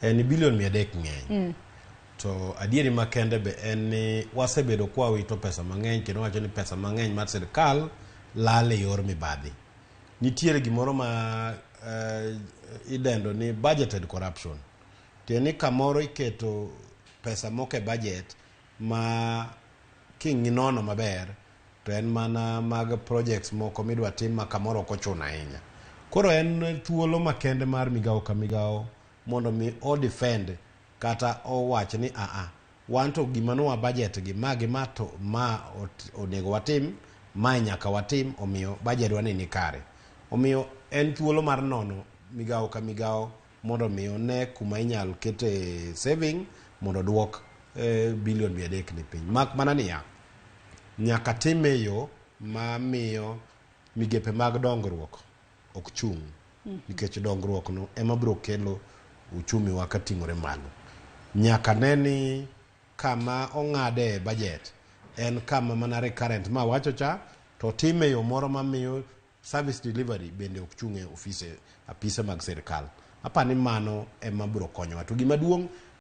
En bilion 300 ng'eny. To adieri makende be en ni wasebedo kwawito pesa mang'eny kendo wacho ni pesa mang'eny mar sirkal lal e yor mibadhi. Nitiere gimoro ma idendo ni budgeted corruption. Tiende ni kamoro iketo pesa moko e budget ma king'inono maber to en mana mag projects moko midwa tim ma kamoro ok ochuno ahinya. Koro en thuolo makende mar migawo ka migawo mondo mi o defend kata owach ni aa wan to gima ne wa budget gi ma gi ma to ma onego watim, mae nyaka watim, omiyo budget wa ni nikare. Omiyo en thuolo mar nono migawo ka migawo mondo mi one kuma inyal kete saving mondo oduok bilion 300 ni piny. Mak mana niya, nyaka time e yo mamiyo migepe mag dongruok ok chung', nikech dongruok no ema biro kelo uchumi wa kating'ore malo. Nyaka ne ni kama ong'ade e budget en kama mana recurrent ma wacho cha to time e yo moro mamiyo service delivery bende ok chung' e ofise apise mag sirkal. Apa ni mano ema biro konyowa. To gima duong'